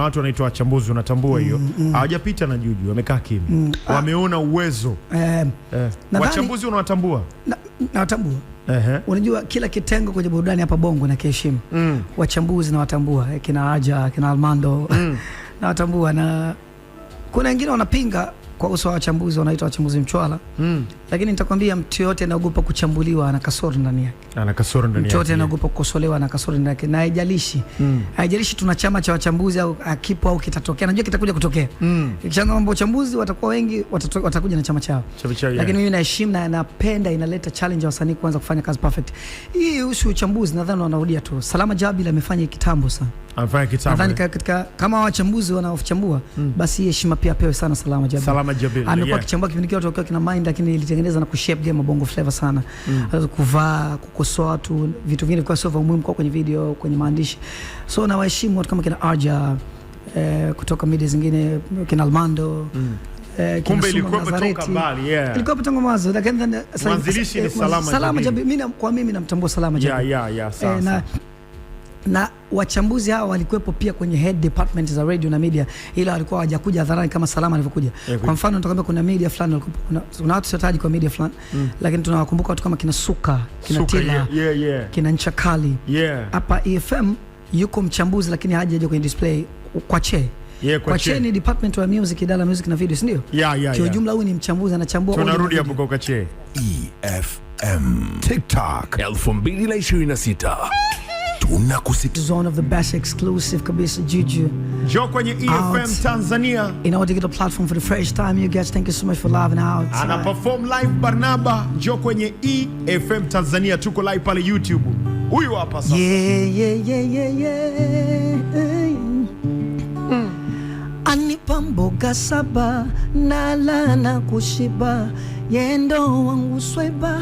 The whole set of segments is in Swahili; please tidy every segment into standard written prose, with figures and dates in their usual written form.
watu wanaitwa wachambuzi, unatambua hiyo, hawajapita na Juju, wamekaa kimya, wameona uwezo. Wachambuzi unawatambua? Nawatambua. Unajua kila kitengo kwenye burudani hapa Bongo na kiheshimu. Wachambuzi nawatambua, kina Aja, kina Almando nawatambua, na kuna wengine wanapinga kwa uso wa wachambuzi, wanaitwa wachambuzi mchwala. Lakini nitakwambia, mtu yote anaogopa kuchambuliwa ana kasoro ndani yake. Ana kasoro ndani Mtu yote yake. anaogopa kukosolewa ana kasoro ndani yake, na haijalishi tuna chama cha wachambuzi au akipo au kitatokea, najua kitakuja kutokea. Ikishaanza mambo uchambuzi, watakuwa wengi, watakuja na chama chao. Chama chao, yeah. Lakini mimi naheshimu na napenda, inaleta challenge ya wasanii kuanza kufanya kazi perfect. Hii husu uchambuzi, nadhani wanarudia tu. Salama Jabir amefanya kitambo sana. Amefanya kitambo. Nadhani katika kama wachambuzi wanaochambua, basi hii heshima pia apewe sana Salama Jabir. Salama Jabir, Amekuwa akichambua kipindi kile watu wakiwa kina mind, lakini ilitengeneza na kushape game ya Bongo Flava sana. Kuvaa, kukosoa watu, vitu vingine vilikuwa sio vya muhimu kwa kwenye video, kwenye maandishi. So nawaheshimu watu kama kina Arja, kutoka media zingine, kina Almando, kina Kumbe Suma ilikuwa Nazareti. toka mbali, yeah. Ilikuwa toka mwanzo, lakini then, Mwanzilishi ni Salama Salama Jabir. Jabir. Mimi kwa mimi namtambua Salama Jabir. Yeah, sawa. Na wachambuzi hawa walikuwepo pia kwenye head department za radio na media, ila walikuwa hawajakuja hadharani kama Salama alivyokuja. Kwa mfano nitakwambia, kuna media fulani walikuwa, kuna watu siotaji kwa media fulani, lakini tunawakumbuka watu kama kina Suka, kina Suka, Tila, kina Nchakali. Hapa EFM yuko mchambuzi lakini hajaja kwenye display kwa Che. Yeah, kwa Kwa Che Che. ni department wa music, idara ya music na video, si ndio? Yeah. Kwa ujumla huyu ni mchambuzi, anachambua audio na Tunarudi video. hapo kwa Che. EFM TikTok 2026 tunakusikia. Is one of the best exclusive kabisa, Juju. Njoo kwenye EFM Out. Tanzania. In our digital platform for the first time, you guys, thank you so much for loving out. Ana perform live Barnaba. Njoo kwenye EFM Tanzania, tuko live pale YouTube. Huyu hapa sasa. Yeah. Anipa mboga saba, nala na kushiba, yendo wangu sweba,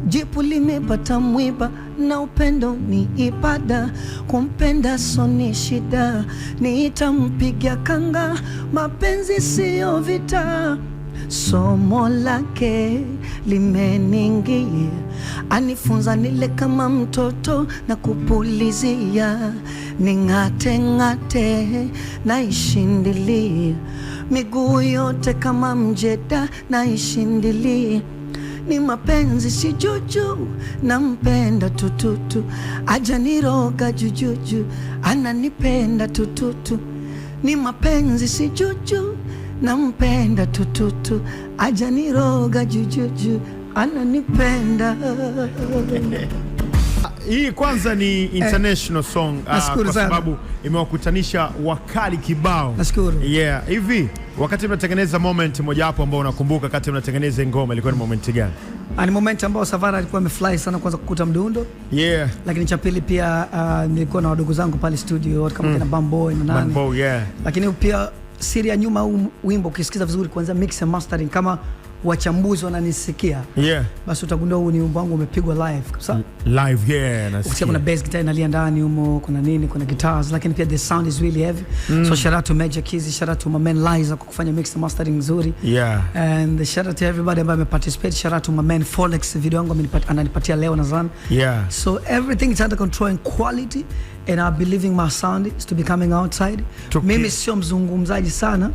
jipu limepata mwiba, na upendo ni ibada, kumpenda so ni shida, nitampiga kanga, mapenzi siyo vita, somo lake limeningia, anifunza nile kama mtoto na kupulizia, ning'ate ng'ate naishindilia, miguu yote kama mjeda naishindilia, ni mapenzi si juju, nampenda tututu, ajaniroga jujuju, ananipenda tututu, ni mapenzi si juju, nampenda tututu, ajaniroga jujuju, ananipenda. Hii kwanza ni international song, Nashukuru kwa sana. Sababu imewakutanisha wakali kibao. Nashukuru. Yeah, hivi wakati mnatengeneza, moment mojawapo ambao unakumbuka wakati mnatengeneza ngoma ilikuwa ni moment gani? Ni moment ambao Savara alikuwa amefly sana kwanza kukuta mdundo, lakini cha pili pia, nilikuwa na wadogo zangu pale studio, watu kama kina Bamboy na nani, Bambo, yeah. lakini pia siri ya nyuma huu wimbo, ukisikiza vizuri kuanzia mix and mastering, kama wachambuzi wananisikia, basi utagundua huu ni wimbo wangu umepigwa live kabisa. Live, yeah, Ukisikia nasikia. kuna bass guitar inalia ndani humo, kuna nini, kuna guitars, lakini pia the sound is really heavy. So shout out to Major Keys, shout out to my man Liza kwa kufanya mix and mastering nzuri. And shout out to everybody ambaye ameparticipate. Shout out to my man Folex, video yangu ananipatia leo nadhani. So everything is under control and quality, and I believe in my sound is to be coming outside. Mimi sio mzungumzaji sana.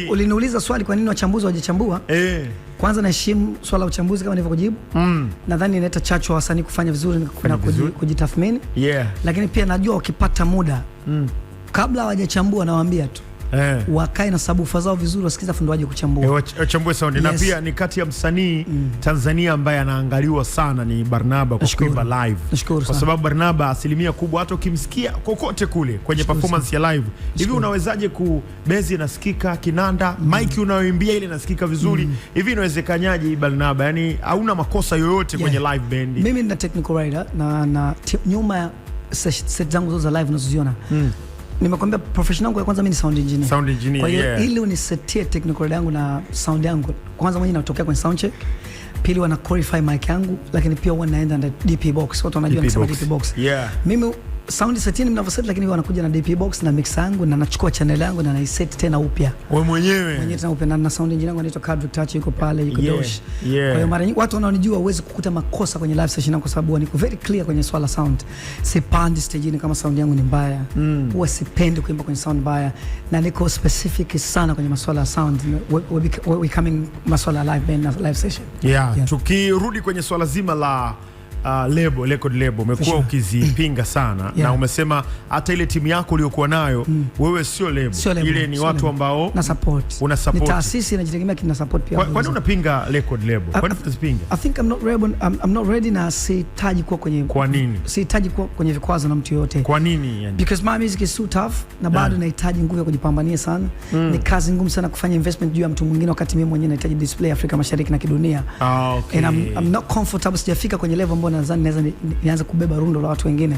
Uliniuliza swali kwa nini wachambuzi hawajachambua. Kwanza naheshimu swala la uchambuzi kama nilivyokujibu. Nadhani inaleta chachu wa wasanii kufanya vizuri na Vizuri. Kujitathmini. Lakini pia najua wakipata muda, kabla hawajachambua, nawaambia tu wakae na subwoofer zao vizuri, wasikize, afu ndo waje kuchambua. Wachambue sound. Na pia ni kati ya msanii Tanzania ambaye anaangaliwa sana ni Barnaba kwa Nashukuru. kuimba live. Nashukuru Kwa sana. sababu Barnaba asilimia kubwa hata ukimsikia kokote kule kwenye performance ya live, hivi unawezaje ku bass inasikika, kinanda, mic unayoimbia ile inasikika vizuri. Hivi inawezekanaje Barnaba? Yaani hauna makosa yoyote kwenye live band. Mimi nina technical rider na nyuma ya set zangu zote za live unazoziona. Nimekwambia profession yangu ya kwanza mimi ni sound engineer. Sound engineer, Kwa hiyo yeah. ili unisetie technical rider yangu na sound yangu, kwanza mwenyewe natokea kwenye sound check. Pili wana qualify mic yangu, lakini pia huwa naenda na DP box. Watu wanajua DP nikisema box. DP box. Yeah. Mimi Sound setini mnavyoset, lakini wanakuja na DP box na mix yangu na nachukua channel yangu na naiset tena upya Wewe mwenyewe. Mwenyewe tena upya, na sound engineer yangu anaitwa Kadrick Touch, yuko pale, yuko Dosh. Kwa hiyo mara nyingi watu wanaonijua, huwezi kukuta makosa kwenye live session yangu kwa sababu niko very clear kwenye swala sound. Sipandi stage kama sound yangu ni mbaya. Huwa sipendi kuimba kwenye sound mbaya na niko specific sana kwenye masuala ya sound. We coming masuala ya live band na live session. Tukirudi kwenye swala zima la lebo, record label, umekuwa ukizipinga sana na umesema hata ile timu yako uliyokuwa nayo wewe sio lebo. Sio lebo, ile ni sio watu lebo. ambao Na support. Una support. Ni taasisi inajitegemea, kina support pia. Kwa nini unapinga record label? Kwa nini unazipinga? I think I'm not ready, I'm not ready na sihitaji kuwa kwenye Kwa nini? Sihitaji kuwa kwenye vikwazo na mtu yoyote. Kwa nini yani? Because my music is so tough na bado nahitaji nguvu ya kujipambania sana. Ni kazi ngumu sana kufanya investment juu ya mtu mwingine wakati mimi mwenyewe nahitaji display Afrika Mashariki na kidunia. And I'm not comfortable, sijafika kwenye level ambayo nadhani naweza nianze kubeba rundo la watu wengine.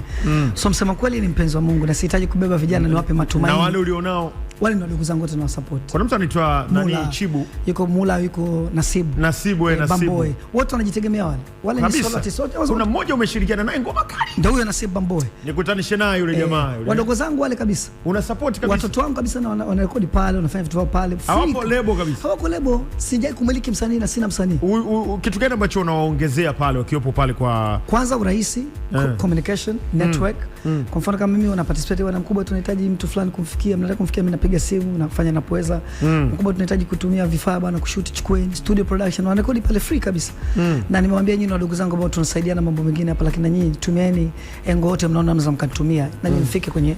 So msema kweli ni mpenzi wa Mungu na sihitaji kubeba vijana, niwape matumaini. Na wale ulionao, Wale ni wadogo zangu wote na support. Kuna mtu anaitwa nani, Mula. Chibu? Yuko Mula, yuko Nasibu. Nasibu, Nasibu. Bamboy. Wote wanajitegemea wale. Wale ni Kabisa. solo artists wote. Kuna mmoja umeshirikiana naye ngoma kali. Ndio huyo Nasibu Bamboy. Nikutanishe naye yule jamaa yule. Wadogo zangu wale kabisa. Una support kabisa. Watoto wangu kabisa na wanarekodi pale, wanafanya vitu vyao pale. Free. Hawapo lebo kabisa. Hawako lebo. Sijai kumiliki msanii na sina msanii. Kitu gani ambacho unawaongezea pale wakiwepo pale kwa Kwanza urahisi, communication, network. Kwa mfano kama mimi una participate na mkubwa, tunahitaji mtu fulani kumfikia, mnataka kumfikia, mimi napiga simu nafanya napoweza. Mkubwa tunahitaji kutumia vifaa bwana kushoot, chukueni studio production, wanarekodi pale free kabisa. Na nimewambia nyinyi wadogo zangu ambao tunasaidiana mambo mengine hapa, lakini na nyinyi tumieni engo wote mnaona mnaweza mkatumia na nyinyi mfike kwenye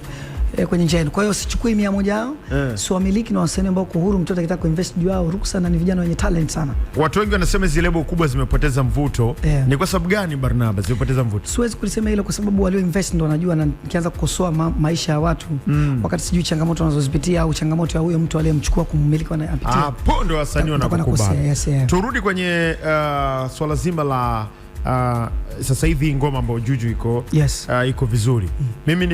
njia yenu. Kwa hiyo sichukui 100 yao, si wamiliki na wasanii ambao kuhuru, mtoto akitaka kuinvest juu yao ruksa, na ni vijana wenye talent sana. Watu wengi wanasema hizi lebo kubwa zimepoteza mvuto. Ni kwa sababu gani Barnaba zimepoteza mvuto? Siwezi kulisema hilo kwa sababu walio invest ndo wanajua, na nikianza kukosoa maisha ya watu wakati sijui changamoto wanazozipitia au changamoto ya huyo mtu aliyemchukua kummiliki anapitia. Hapo ndo wasanii Nitakuwa nakosea, wanakukubali. yes, yeah. Turudi kwenye swala zima la sasa hivi ngoma ambayo Juju iko iko vizuri. Mimi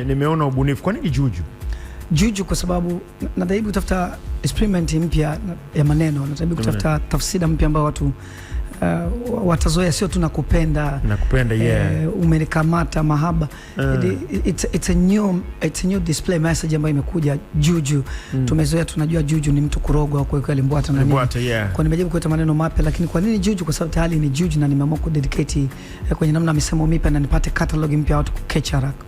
nimeona ubunifu. Kwa nini Juju? Juju kwa sababu najaribu kutafuta experiment mpya ya maneno, najaribu kutafuta tafsira mpya ambayo watu watazoea, sio tu nakupenda. Nakupenda, yeah. Umenikamata mahaba. It's a new display message ambayo imekuja Juju. Tumezoea, tunajua Juju ni mtu kurogwa au kuwekwa limbwata na nini. Limbwata, yeah. Kwa nimejaribu kuleta maneno mapya, lakini kwa nini Juju? Kwa sababu tayari ni Juju na nimeamua kudedicate kwenye namna misemo mipya na nipate catalog mpya watu kuketch haraka.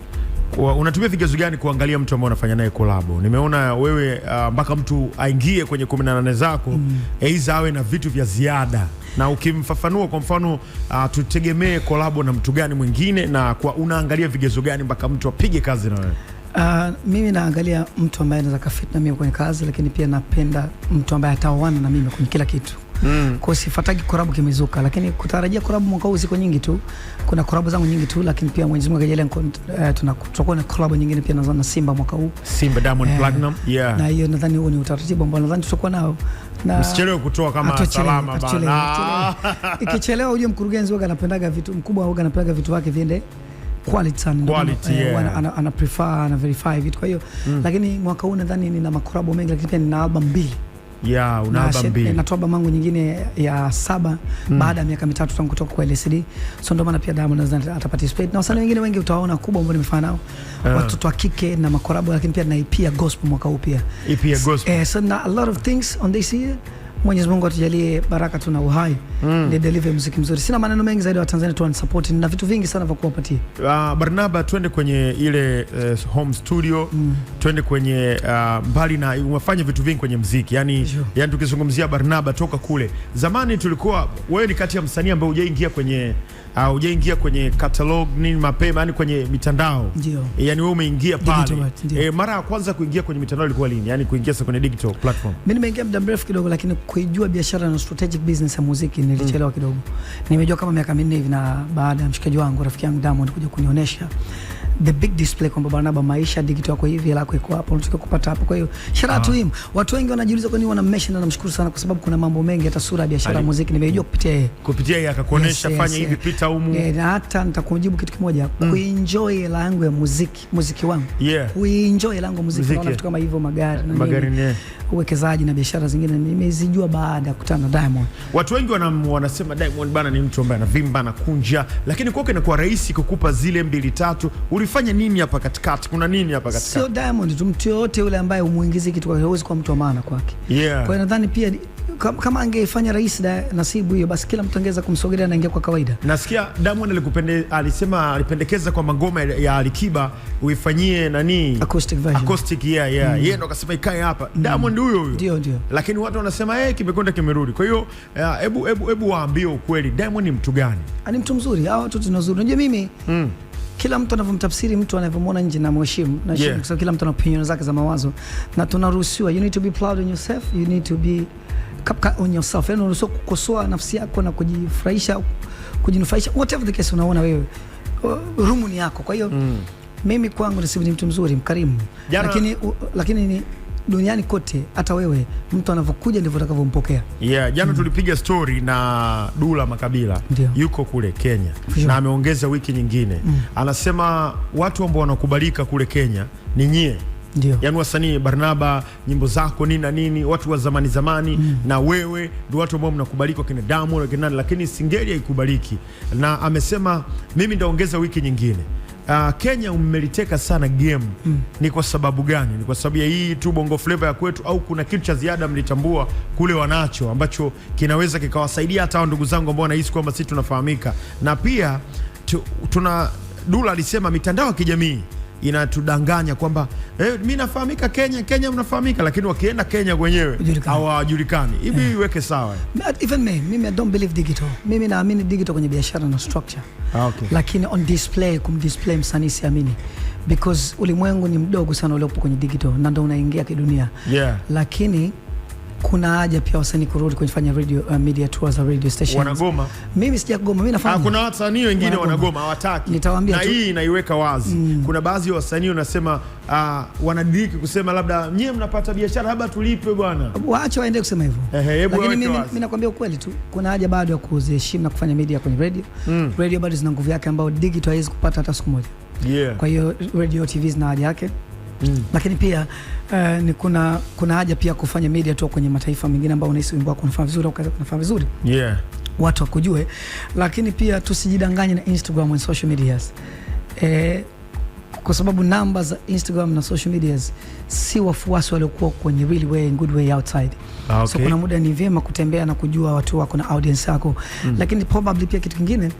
Unatumia vigezo gani kuangalia mtu ambaye unafanya naye collab? Nimeona wewe mpaka mtu aingie kwenye 18 zako aidha awe na vitu vya ziada, na ukimfafanua kwa mfano tutegemee collab na mtu gani mwingine, na kwa unaangalia vigezo gani mpaka mtu apige kazi na wewe? Mimi naangalia mtu ambaye anaweza kafit na mimi kwenye kazi, lakini pia napenda mtu ambaye ataoana na mimi kwenye kila kitu. Kwa hiyo sifatagi collab kimezuka, lakini kutarajia collab mwaka huu ziko nyingi tu. Kuna collab zangu nyingi tu, lakini pia Mwenyezi Mungu akijalia tutakuwa na collab nyingine pia na Simba mwaka huu. Simba Diamond Platinum. Na hiyo nadhani huo ni utaratibu ambao nadhani tutakuwa nao. Na msichelewe kutoa kama hatuchelewi, salama hatuchelewi, bana. Hatuchelewi. Ikichelewa ujue mkurugenzi huwaga anapendaga vitu, mkubwa huwaga anapendaga vitu vyake viende quality sana. Ndio maana, Quality, yeah. ana prefer, ana verify vitu. Kwa hiyo lakini mwaka huu nadhani nina makolabo mengi, lakini pia nina album 2. Yeah, una Na album 2. Natoa album yangu nyingine ya 7 baada ya miaka 3 tangu kutoka kwa LSD. So ndio maana pia Diamond nadhani ataparticipate. Na wasanii wengine wengi utawaona kubwa ambao nimefanya nao. Watoto wa kike na makolabo, lakini pia na EP ya gospel mwaka huu pia. EP ya gospel. So na a lot of things on this year. Mwenyezi Mungu atujalie baraka tu na uhai. Ni deliver muziki mzuri. Sina maneno mengi zaidi, wa Tanzania tu support na vitu vingi sana vya kuwapatia. Barnaba, twende kwenye ile home studio. Twende kwenye mbali na umefanya vitu vingi kwenye muziki. Yani tukizungumzia Barnaba toka kule. Zamani tulikuwa wewe ni kati ya msanii ambaye hujaingia kwenye catalog nini mapema, yani kwenye mitandao. Ndio. Yani wewe umeingia pale. Digital art, ndio. Mara ya kwanza kuingia kwenye mitandao ilikuwa lini? Yani kuingia sasa kwenye digital platform. Mimi nimeingia muda mrefu kidogo, lakini kuijua biashara na strategic business ya muziki nilichelewa kidogo. Nimejua kama miaka 4 hivi, na baada ya mshikaji wangu rafiki yangu Diamond kuja kunionyesha the big display kwamba Barnaba, maisha digital yako hivi, hela yako iko hapo, unataka kupata hapo. Kwa hiyo shout out to him. Watu wengi wanajiuliza kwa nini wanammention, na namshukuru sana kwa sababu kuna mambo mengi, hata sura ya biashara ya muziki nimeijua kupitia yeye. Kupitia yeye akakuonesha, fanya hivi, pita humu. Na hata nitakujibu kitu kimoja, kuenjoy hela yangu ya muziki, muziki wangu. Kuenjoy hela yangu ya muziki, naona vitu kama hivyo, magari na Magari nini, ni uwekezaji na biashara zingine nimezijua baada ya kukutana na Diamond. Watu wengi wanasema Diamond bana ni mtu ambaye anavimba, anakunja, lakini kwake inakuwa rahisi kukupa zile 2 3. Ulifanya nini hapa katikati? Kuna nini hapa katikati? Sio Diamond tu, mtu yoyote yule ambaye umuingize kitu kwake huwezi kuwa mtu wa maana kwake. Kwa hiyo nadhani pia kama angeifanya rais Nasibu hiyo, basi kila mtu angeweza kumsogelea na ingia kwa kawaida. Nasikia Diamond alisema alipendekeza kwamba ngoma ya Alikiba uifanyie nani? Acoustic version. Acoustic, yeah. Yeye ndo akasema ikae hapa. Diamond huyo huyo. Ndio, ndio. Lakini watu wanasema kimekwenda kimerudi. Kwa hiyo hebu waambie ukweli, Diamond ni mtu gani? Ni mtu mzuri, hawa watu ni wazuri. Unajua mimi kila mtu anavyomtafsiri mtu anavyomwona nje na mheshimu, na kwa sababu kila mtu ana opinion zake za mawazo na tunaruhusiwa. You need to be proud on yourself, you need to be on yourself. Yani unaruhusiwa kukosoa nafsi yako na kujifurahisha, kujinufaisha, whatever the case unaona wewe. Rumu ni yako. Kwa hiyo mimi kwangu Nasibu ni mtu mzuri, mkarimu. Lakini ni duniani kote, hata wewe mtu anavyokuja ndivyo utakavyompokea. Yeah, jana tulipiga story na Dula Makabila. Ndiyo. Yuko kule Kenya. Sure. Na ameongeza wiki nyingine. Anasema watu ambao wanakubalika kule Kenya ni nyie. Ndio. Yaani wasanii Barnaba, nyimbo zako nini na nini, watu wa zamani zamani na wewe ndio watu ambao mnakubalika, kina Diamond kina nani, lakini Singeli haikubaliki. Na amesema mimi ndaongeza wiki nyingine. Kenya mmeliteka sana game. Ni kwa sababu gani? Ni kwa sababu ya hii tu Bongo Flava ya kwetu, au kuna kitu cha ziada mlitambua kule wanacho ambacho kinaweza kikawasaidia hata ndugu zangu ambao wanahisi kwamba sisi tunafahamika? Na pia tuna Dula alisema mitandao ya kijamii inatudanganya kwamba mimi nafahamika Kenya, Kenya mnafahamika, lakini wakienda Kenya wenyewe hawajulikani. Hivi iweke sawa. Even me, mimi I don't believe digital. Mimi naamini digital kwenye biashara na structure. Okay. Lakini on display, kumdisplay msanii siamini. Because ulimwengu ni mdogo sana uliopo kwenye digital na ndio unaingia kidunia. Lakini kuna haja pia wasanii kurudi kufanya radio, media tours za radio stations. Wanagoma. Mimi sijagoma, mimi nafanya. Kuna wasanii wengine wanagoma, hawataki. Nitawaambia na hii inaiweka wazi. Kuna baadhi ya wasanii wanasema wanadiriki kusema labda nyie mnapata biashara, labda tulipe bwana. Waache waende kusema hivyo. Lakini mimi nakwambia ukweli tu, kuna haja bado ya kuziheshimu na kufanya media kwenye radio. Radio bado zina nguvu yake ambayo digital haiwezi kupata hata siku moja. Kwa hiyo radio, TV zina haja yake. Lakini pia ni kuna haja pia kufanya media tu kwenye mataifa mengine ambao unahisi wimbo wako unafanya vizuri au kazi unafanya vizuri. Watu wakujue. Lakini pia tusijidanganye na Instagram and social medias. Kwa sababu namba za Instagram na social medias si wafuasi waliokuwa kwenye real way and good way outside. So kuna muda ni vyema kutembea na kujua watu wako na audience yako. Lakini probably pia kitu kingine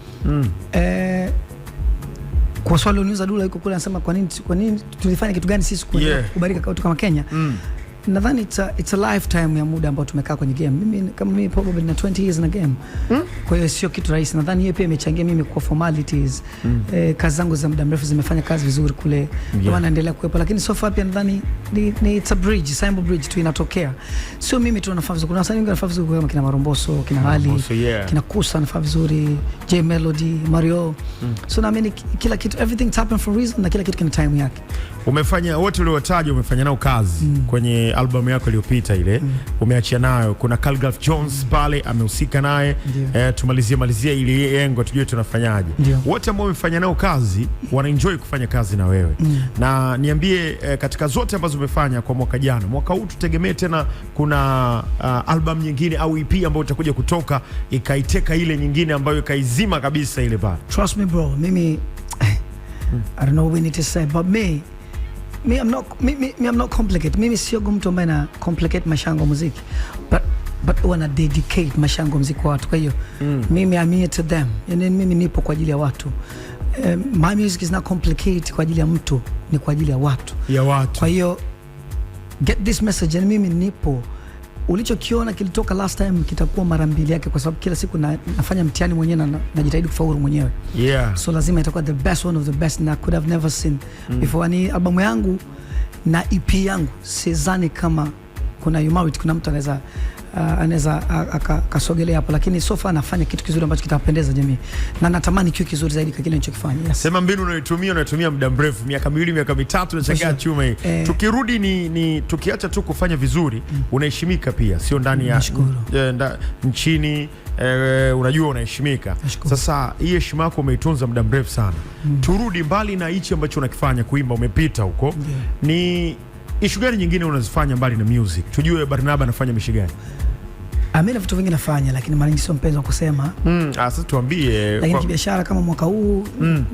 kwa swali uniuza Dula yuko kule anasema kwa nini tulifanya kitu gani sisi kukubalika kwa watu kama Kenya? Nadhani it's a lifetime ya muda ambao tumekaa kwenye game. Mimi kama mimi probably na 20 years na game. Kwa hiyo sio kitu rahisi. Nadhani hiyo pia imechangia mimi kwa formalities. Kazi zangu za muda mrefu zimefanya kazi vizuri kule. Ndio maana naendelea kuwepo. Lakini so far pia nadhani ni it's a bridge, simple bridge tu inatokea. Sio mimi tu nafanya vizuri. Kuna wasanii wengi wanafanya vizuri kama kina Maromboso, kina Ali, kina Kusa anafanya vizuri, J Melody, Mario. So naamini kila kitu, everything happens for a reason na kila kitu kina time yake. Umefanya wote uliotaja, umefanya nao kazi kwenye albamu yako iliyopita ile. Umeachia nayo. Kuna Khaligraph Jones pale amehusika naye. Tumalizie ile yengo tujue tunafanyaje. Wote ambao umefanya nao kazi wanaenjoy kufanya kazi na wewe. Na niambie katika zote ambazo umefanya kwa mwaka jana, mwaka huu tutegemee tena kuna album nyingine au EP ambayo itakuja kutoka ikaiteka ile nyingine ambayo ikaizima kabisa ile pale? Trust me bro, mimi I don't know what we need to say, but me I'm not me I'm not complicated. Mimi sio mtu ambaye na complicate maisha yangu muziki. But wana dedicate maisha yangu muziki kwa watu. Kwa hiyo mimi I'm here to them. Yani mimi nipo kwa ajili ya watu. My music is not complicated kwa ajili ya mtu, ni kwa ajili ya watu. Ya watu. Kwa hiyo get this message, yani mimi nipo. Ulichokiona kilitoka last time kitakuwa mara mbili yake, kwa sababu kila siku nafanya mtihani mwenyewe na najitahidi kufaulu mwenyewe. So lazima itakuwa the best, one of the best na I could have never seen before. Ni albamu yangu na EP yangu, sidhani kama kuna Yumarit, kuna mtu anaweza akasogelea hapo, lakini so far nafanya kitu kizuri ambacho kitapendeza jamii na natamani kiwe kizuri zaidi kwa kile nilichokifanya. Yes. Sema mbinu unayoitumia muda mrefu, miaka miwili, miaka mitatu unachangaa chuma hii. Tukirudi ni tukiacha tu kufanya vizuri, unaheshimika pia, sio ndani ya nchini, unajua unaheshimika. Sasa hii heshima yako umeitunza muda mrefu sana. Turudi mbali na hichi ambacho unakifanya kuimba, umepita huko. Ni issue gani nyingine unazifanya mbali na music? Tujue Barnaba anafanya mishi gani? Mimi na vitu vingi nafanya, lakini mara nyingi sio mpenzi wa kusema. Sasa tuambie. Lakini kibiashara kama mwaka huu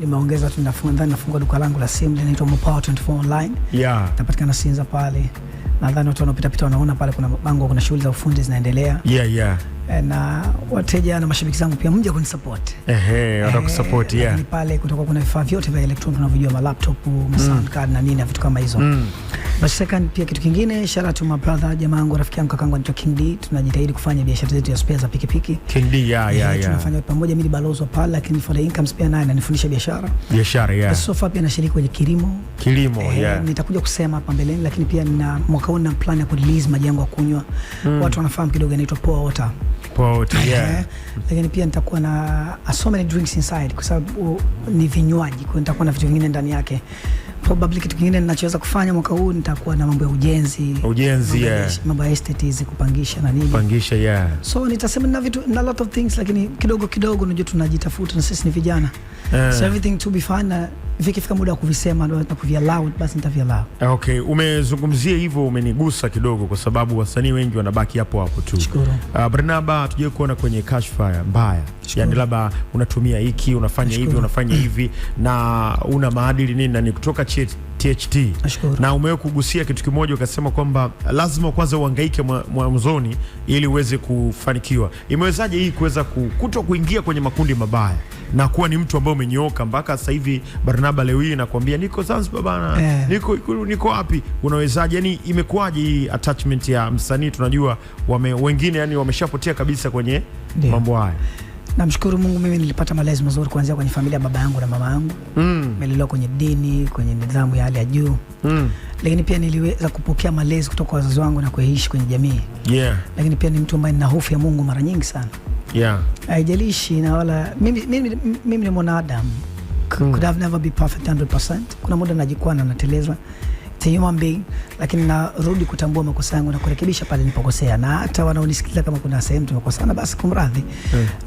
nimeongeza tu, nadhani nafungua duka langu la simu linaitwa Mopower 24 Online. Napatikana Sinza pale. Nadhani watu wanaopita pita wanaona pale kuna mabango, kuna shughuli za ufundi zinaendelea. Na wateja na mashabiki zangu pia mje kunisupport. Ehe, watakusupport, yeah. Lakini pale kutakuwa kuna vifaa vyote vya electronic tunavyojua, ma laptop, ma sound card na nini na vitu kama hizo. But second pia kitu kingine, shout out to my brother, jamaa yangu, rafiki yangu, kakangu anaitwa King D. Tunajitahidi kufanya biashara zetu ya spare za pikipiki. King D, yeah. Tunafanya pamoja, mimi ni balozi wa pale, lakini for the incomes pia naye ananifundisha biashara. Biashara, yeah. So far pia nashiriki kwenye kilimo. Kilimo, yeah. Nitakuja kusema hapa mbeleni, lakini pia nina mwaka huu nina plan ya kurelease maji yangu ya kunywa. Watu wanafahamu kidogo, inaitwa Poa Water. Poa Water, yeah. Lakini pia nitakuwa na so many drinks inside kwa sababu ni vinywaji, kwa hiyo nitakuwa na vitu vingine ndani yake. Probably kitu kingine ninachoweza kufanya mwaka huu, nitakuwa na mambo ya ujenzi. Ujenzi, yeah. Mambo ya estate hizi, kupangisha na nini. Kupangisha, yeah. So nitasema na vitu na lot of things, lakini kidogo kidogo, unajua tunajitafuta na sisi ni vijana. So everything to be fine, na vikifika muda wa kuvisema na kuviallow, basi nitaviallow. Okay, umezungumzia hivyo, umenigusa kidogo kwa sababu wasanii wengi wanabaki hapo hapo tu. Shukuru. Barnaba hatujawahi kuona kwenye kashfa mbaya. Yaani labda unatumia hiki, unafanya hivi, unafanya hivi na una maadili nini na ni kutoka THT. Nashukuru. Na umewahi kugusia kitu kimoja ukasema kwamba lazima kwanza uhangaike mwanzoni ili uweze kufanikiwa. Imewezaje hii kuweza kuto kuingia kwenye makundi mabaya na kuwa ni mtu ambaye umenyooka mpaka sasa hivi? Barnaba leo hii nakwambia niko Zanzibar bana, niko Ikulu, niko wapi? Unawezaje? Yani imekuwaje hii attachment ya msanii? Tunajua wengine yani wameshapotea kabisa kwenye mambo haya. Namshukuru Mungu, mimi nilipata malezi mazuri kuanzia kwenye familia ya baba yangu na mama yangu. Nimelelewa kwenye dini, kwenye nidhamu ya hali ya juu. Lakini pia niliweza kupokea malezi kutoka kwa wazazi wangu na kuishi kwenye jamii. Lakini pia ni mtu ambaye nina hofu ya Mungu mara nyingi sana. Haijalishi na wala mimi ni mwanadamu. Could have never be perfect 100%. Kuna muda najikwaa na nateleza. It's a human being, lakini narudi kutambua makosa yangu na kurekebisha pale nilipokosea, na hata wanaonisikiliza kama kuna sehemu tumekosana basi kumradhi.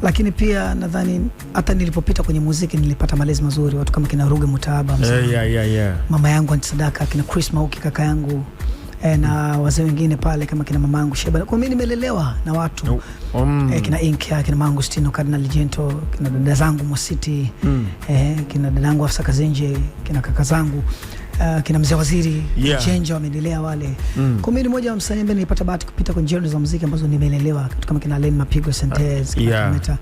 Lakini pia nadhani hata nilipopita kwenye muziki nilipata malezi mazuri, watu kama kina Ruge Mutahaba, mzee mama yangu Aunty Sadaka, kina Chris Mauki kaka yangu, na wazee wengine pale kama kina mama yangu Sheba. Kwa mimi nimelelewa na watu kina Inkia, kina mama yangu Stino Cardinal Gento, kina dada zangu Mositi, kina dada yangu Afsa Kazenje, kina kaka zangu, kina mzee Waziri Chenja wameendelea wale. Kwa mimi ni mmoja wa msanii ambaye nilipata bahati kupita kwenye genre za muziki ambazo nimelelewa, kitu kama kina Len Mapigo Sentez, kina Meta.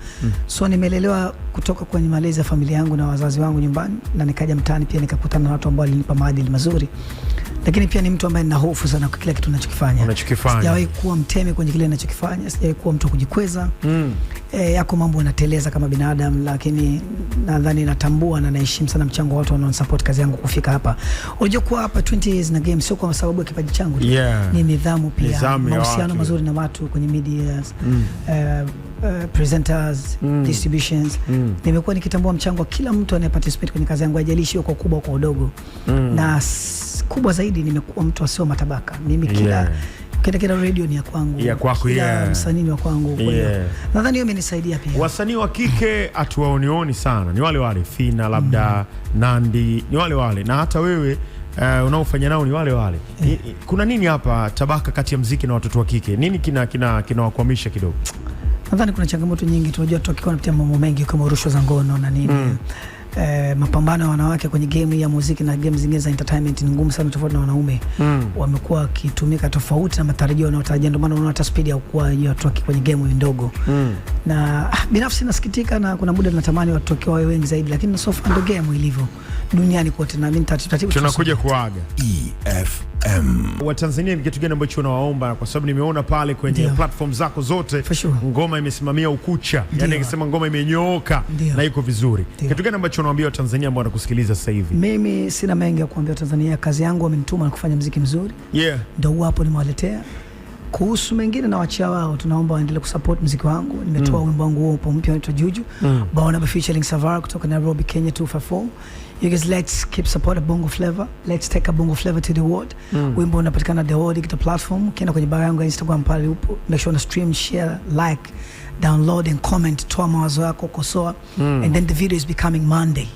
So nimelelewa kutoka kwenye malezi ya familia yangu na wazazi wangu nyumbani, na nikaja mtaani pia nikakutana na watu ambao walinipa maadili mazuri. Lakini pia ni mtu ambaye nina hofu sana kwa kila kitu ninachokifanya. Unachokifanya. Sijawahi kuwa mtemi kwenye kile ninachokifanya, sijawahi kuwa mtu wa kujikweza. Yako mambo yanateleza kama binadamu, lakini nadhani natambua na naheshimu sana mchango wa watu wanaonisupport kazi yangu kufika hapa. Unajua kuwa hapa 20 years na game sio kwa sababu ya kipaji changu tu. Ni nidhamu pia, Nidhamu ya mahusiano watu. mazuri na watu kwenye media, presenters, distributions. Nimekuwa nikitambua mchango wa kila mtu anayeparticipate kwenye kazi yangu, haijalishi kwa ukubwa au kwa udogo. Na kubwa zaidi nimekuwa mtu asio matabaka. Mimi kila radio ni ya kwangu. Ya kwako, Kila yeah. msanii ni wa kwangu. Kwa hiyo, nadhani hiyo imenisaidia pia. Wasanii wa kike hatuwaonioni sana, ni wale wale Fina labda Nandi, ni wale wale, na hata wewe unaofanya nao ni wale wale. Kuna nini hapa tabaka kati ya mziki na watoto wa kike? Nini kinawakwamisha kidogo? Nadhani kuna changamoto nyingi. Tunajua watoto wa kike wanapitia mambo mengi kama rushwa za ngono na nini. Mapambano ya wanawake kwenye game ya muziki na game zingine za entertainment ni ngumu sana, tofauti na wanaume. Wamekuwa wakitumika tofauti na matarajio wanayotarajia, ndio maana unaona hata speed ya ukuaji wa watu wa kike kwenye game ni ndogo. Na binafsi nasikitika, na kuna muda natamani watu wa kike wawe wengi zaidi, lakini so far ndio game ilivyo duniani kote, na mimi taratibu taratibu tunakuja tutasonga. kuaga. EFM. Watanzania ni kitu gani ambacho unawaomba? Kwa sababu nimeona pale kwenye platform zako zote For sure. ngoma imesimamia ukucha, yani nikisema ngoma imenyooka na iko vizuri. Kitu gani ambacho unawaambia Watanzania ambao wanakusikiliza sasa hivi? Mimi sina mengi ya kuambia Tanzania, kazi yangu wamenituma na kufanya muziki mzuri. Ndio huo hapo nimewaletea. Kuhusu mengine na wachia wao, tunaomba waendelee kusupport muziki wangu. Nimetoa wimbo wangu huo upo mpya unaitwa Juju. Barnaba featuring Savara kutoka Nairobi, Kenya 254. You guys, let's keep support Bongo Flava. Let's take a Bongo Flava to the world. Wimbo unapatikana the world digital platform. Ukienda kwenye bio yangu ya Instagram pale upo. Make sure una stream, share, like, download and comment. Toa mawazo yako, kosoa. And then the video is becoming Monday.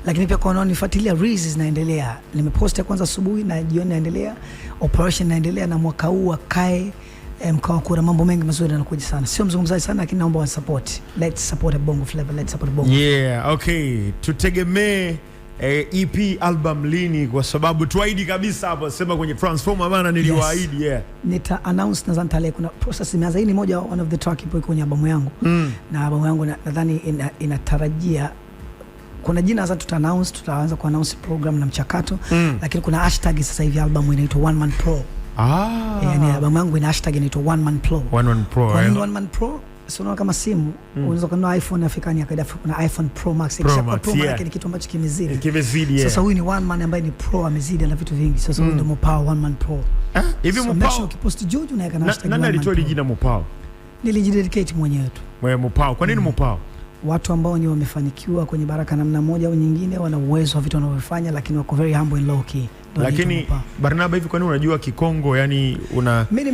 Lakini pia kwa wanaonifuatilia, reels zinaendelea. Nimepost ya kwanza asubuhi na jioni naendelea. Operation inaendelea, na mwaka huu wakae Mkoa wa kura, mambo mengi mazuri yanakuja sana. Sio mzungumzaji sana, lakini naomba wa support. Let's support a Bongo Flava, let's support Bongo. Yeah, okay. Tutegemee EP album lini? Kwa sababu tuahidi kabisa hapo, sema kwenye Transformer bana, niliwaahidi. Yeah. Nita announce nadhani tarehe, kuna process imeanza. Hii ni moja one of the track ipo kwenye albamu yangu na albamu yangu nadhani inatarajia kuna jina sasa tuta announce, tutaanza ku announce program na mchakato lakini kuna hashtag sasa hivi album inaitwa One Man Pro. Yani albamu yangu ina hashtag inaitwa One Man Pro. One Man Pro. Kwa nini One Man Pro? Si unaona kama simu unaweza kununua iPhone Afrika ya kawaida, kuna iPhone Pro Max. Pro Ikishakuwa Max, Pro maana yake ni kitu ambacho kimezidi. Kimezidi, yeah. Sasa huyu ni one man ambaye ni pro, amezidi na vitu vingi. Sasa huyu ndio Mopao One Man Pro. Hivi So make Mopao sure ukipost Juju unaweka na hashtag nani One Man alitoa Pro. hili jina Mopao? Nilijidedicate mwenyewe tu. Mwe Mopao. Kwa nini Mopao? Watu ambao ni wamefanikiwa kwenye baraka namna moja au nyingine, wana uwezo wa vitu wanavyofanya, lakini wako very humble and low key. Ndio wanaitwa Lakini Mopao. Barnaba, hivi kwa nini unajua Kikongo? Yani una Mimi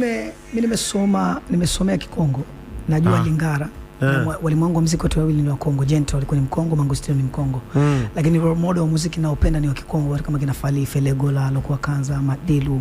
nimesoma, nimesomea Kikongo, najua Lingala. Na walimu wangu wa muziki wote wawili ni wa Kongo. Gento alikuwa ni Mkongo, Mangustino ni Mkongo. Lakini role model wa muziki naopenda ni wa Kikongo, watu kama kina Fally, Ferre Gola, Lokua Kanza, Madilu.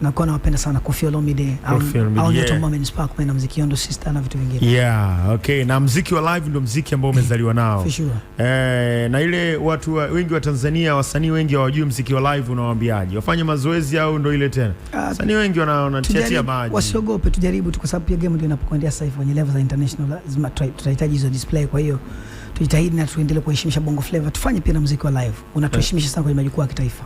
Nakuwa nawapenda sana Koffi Olomide. Koffi Olomide, Au ndio yeah. watu ambao wameinspire kupenda muziki, Yondo Sister na vitu vingine. Yeah, okay. Na muziki wa live ndio muziki ambao umezaliwa nao. For sure. Na ile watu wengi wa Tanzania, wasanii wengi hawajui muziki wa live, unawaambiaje? Wafanye mazoezi au ndo ile tena? Wasanii wengi wanatiatia maji. Wasiogope, tujaribu tu, kwa sababu pia game ndio inapokuendea sasa hivi kwenye level za international, lazima tutahitaji hizo display. Kwa hiyo tujitahidi na tuendelee kuheshimisha Bongo Flava, tufanye pia na muziki wa live, unatuheshimisha sana kwenye majukwaa ya kitaifa.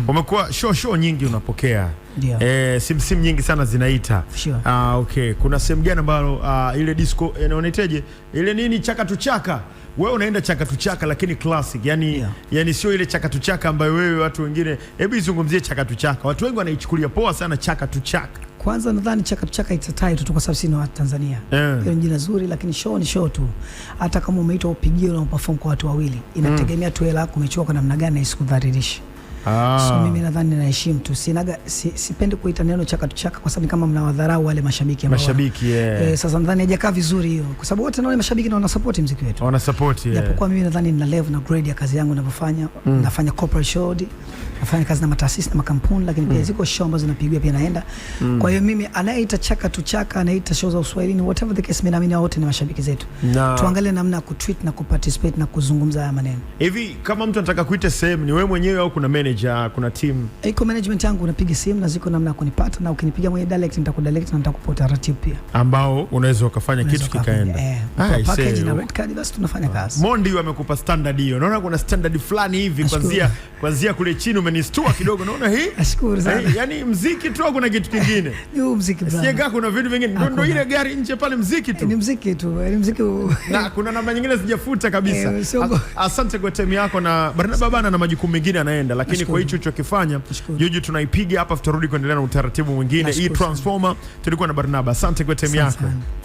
Umekuwa show nyingi unapokea. Ndio. Simu nyingi sana zinaita. Sure. Okay. Kuna sehemu gani ambayo ile disco unaiteje? Ile nini chaka tu chaka. Wewe unaenda chaka tu chaka lakini classic. Yani, yani sio ile chaka tu chaka ambayo wewe watu wengine, hebu izungumzie chaka tu chaka. Watu wengi wanaichukulia poa sana chaka tu chaka. Kwanza nadhani chaka tu chaka it's a title tu kwa sababu sisi ni wa Tanzania. Hiyo ni jina zuri, lakini show ni show tu. Hata kama umeitwa upigie na uperform kwa watu wawili, inategemea tu hela yako umechukua kwa namna gani na isikudhalilishe. So mimi nadhani ninaheshimu tu. Sinaga sipendi kuita neno chaka tu chaka kwa sababu kama mnawadharau wale mashabiki ambao Mashabiki, yeah. Sasa nadhani haijakaa vizuri hiyo kwa sababu wote naona mashabiki na wanasupport muziki wetu. Wana support, yeah. Japokuwa mimi nadhani nina level na grade ya kazi yangu ninavyofanya. Nafanya corporate show, nafanya kazi na mataasisi na makampuni, lakini pia ziko show ambazo zinapigwa pia naenda. Kwa hiyo mimi anayeita chaka tu chaka, anaita show za Uswahilini, whatever the case, mimi naamini wote ni mashabiki zetu. Tuangalie namna ya kutweet na kuparticipate na kuzungumza haya maneno. Hivi kama mtu anataka kuita sehemu, ni wewe mwenyewe au kuna manager, kuna team? Iko management yangu, unapiga simu na ziko namna ya kunipata, na ukinipiga mwenye direct nitakudirect na nitakupa utaratibu pia. Ambao unaweza ukafanya Unaweza kitu ukafanya, kikaenda. Kwa I package say, na red card basi tunafanya kazi. Mondi amekupa standard hiyo. Naona kuna standard fulani hivi Nashukuru. kuanzia kule chini umenistua kidogo. Naona hii. Nashukuru sana. Yani mziki tu au kuna kitu kingine? Ni huu mziki brother. Sijega kuna vitu vingine. Ndio Hakuna. ile gari nje pale mziki tu. Ni mziki tu, ni mziki Na kuna namba nyingine sijafuta kabisa. Sio Asante kwa time yako na Barnaba bana na majukumu mengine anaenda, lakini Nashukuru. kwa hicho ulichokifanya Nashukuru. Juju tunaipiga hapa, tutarudi kuendelea na utaratibu mwingine. Hii Nashukuru sana. Transformer tulikuwa na Barnaba. Asante kwa time Asante yako. sana.